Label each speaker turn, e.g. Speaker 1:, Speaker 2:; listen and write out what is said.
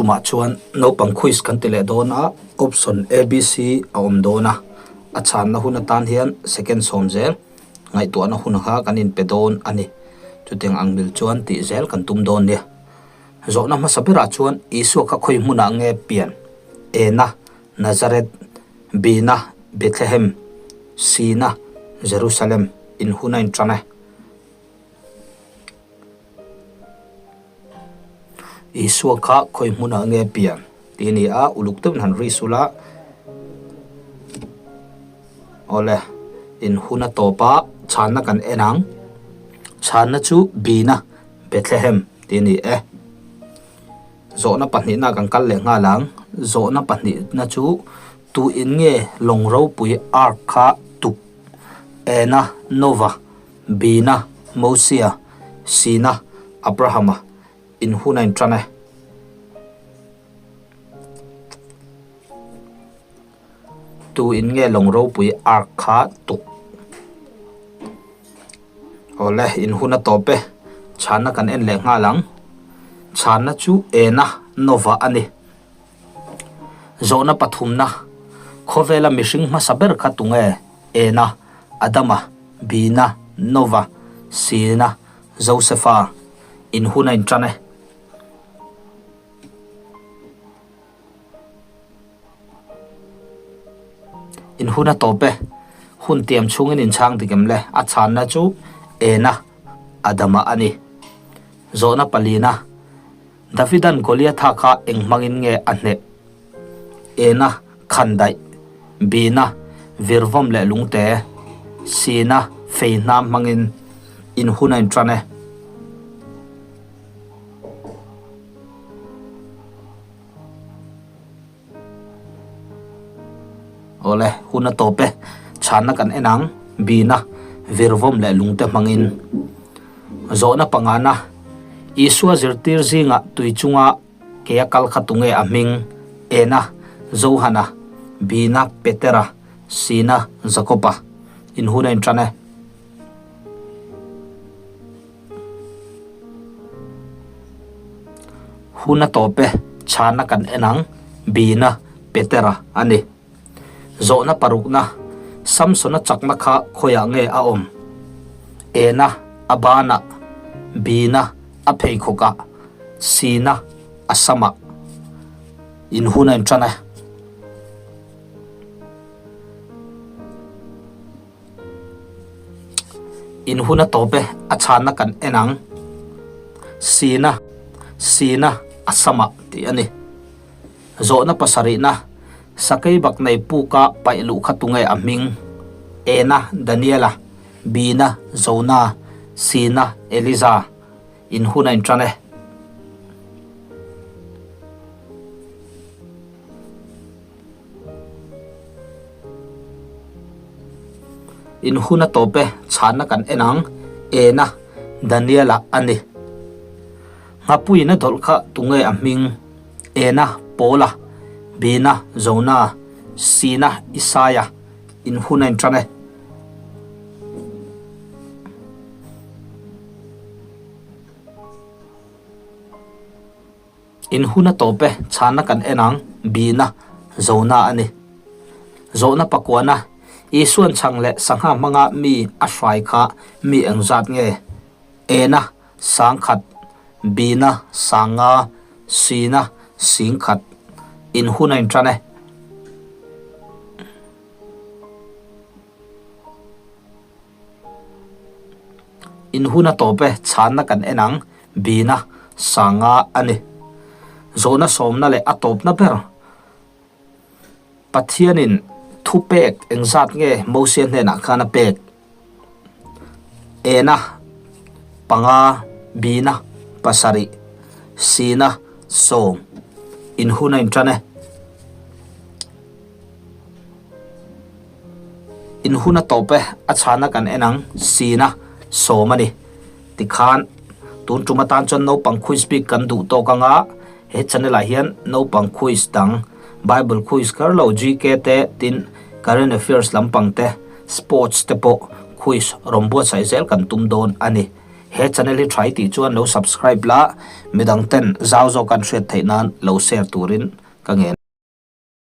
Speaker 1: tumah chuan naupang quiz kan ti leh dawn a, option ABC a awm dawn a, a chhanna hun atan hian second sawm zel ngaihtuahna hun kha kan inpe dawn a ni. Chutiang ang mil chuan tih zel kan tum dawn nia. Zawhna hmasa berah chuan Isua kha khawi hmunah nge pian? Ena, Nazareth, Bina, Bethlehem, Sina, Jerusalem in hun a intan e. Isua kha khawi hmunah nge pian tih a ni a, uluk deuhin han ri sul a, awle in hun a tawp a, chhanna kan en ang, chhanna chu Bina Bethlehem tih a ni e. Zawhna pahnihna kan kal leh nghal ang, zawhna pahnihna chu tu in nge lawng ropui ark kha tuk ena Nova Bina, Mosia, Sina, Abrahama in hun a intan e. Tu in nge lawng ropui ark kha tuk? Awle, in hun a tawp e. Chhanna kan en leh nghal ang. Chhanna chu Ena, Nova a ni. Zawhna pathumna, Khawvela mihring hmasa ber kha tunge? Ena, Adama, Bina, Nova, Sina, Josefa, in hun a intan e. In hun a tawp e. Hun tiam chhungin in chhang dik em le? A chhanna chu Ena, Adama a ni. Zawhna palina, Davidan Goliatha kha eng hmangin nge a hneh? Ena, Khandaih, Bina, Virvawm leh Lungte, Sina, Fei hnam hmangin in hun a intan e. Awle, hun a tawp e. Chhanna kan en ang, Bina, Virvawm leh Lungte hmangin. Zawhna pangana, Isua zirtir zingah tui chunga ke a kal kha tunge a hming? Ena, Johana, Bina, Petera, Sina, Jakoba. In hun a intan e. Hun a tawp e, chhana kan en ang, Bina, Petera a ni. Zawhna parukna, Samsona chakna kha khawiah nge a awm? Ena, a banah, Bina, a pheikhawkah, Sina, a samah. In hun a intan e. In hun a tawp e, a chhanna kan en ang. Sina, Sina, a samah tih a ni. Zawhna pasarihna, Sakei bak nei puka paih luh kha tunge a hming? Ena, Daniela, Bina, Jona, Sina, Eliza. In hun a intan e. In hun a tawp e, chhanna kan en ang, Ena, Daniela a ni. Nghapuiin a dawlh kha tunge a hming? Ena, Paula, Bina, Jona, Sina, Isaia, in hun a intan e. In hun a tawp e, chhanna kan en ang, Bina, Zona a ni. Zawhna pakuana, Isuan chhang leh sangha hmanga mi a hrai kha mi engzat nge? Ena, sangkhat, Bina, sanga, Sina, singkhat. In hun a intan e. In hun a tawp e, chhanna kan en ang, Bina, Sanga a ni. Zawhna sawmna leh a tawpna ber Pathianin thu pek engzat nge Mosia hnenah khan a pek? Ena, panga, Bina, pasarih, Sina, sawm. In hun a intan e. In hun a tawp e, a chhana kan en ang, Sina, sawm a ni. Tikhan, tun tum atan chuan naupang quiz bik kan duh tawk ang a, he channel ah hian naupang quiz dang, Bible quiz kar lo, GK te, tin current affairs lampang te, sports te pawh quiz rawn buatsaih zel kan tum dawn a ni. He channel hi tha i tih chuan lo subscribe la, midang ten zau zawk an hriat theih nan lo share turin ka ngen.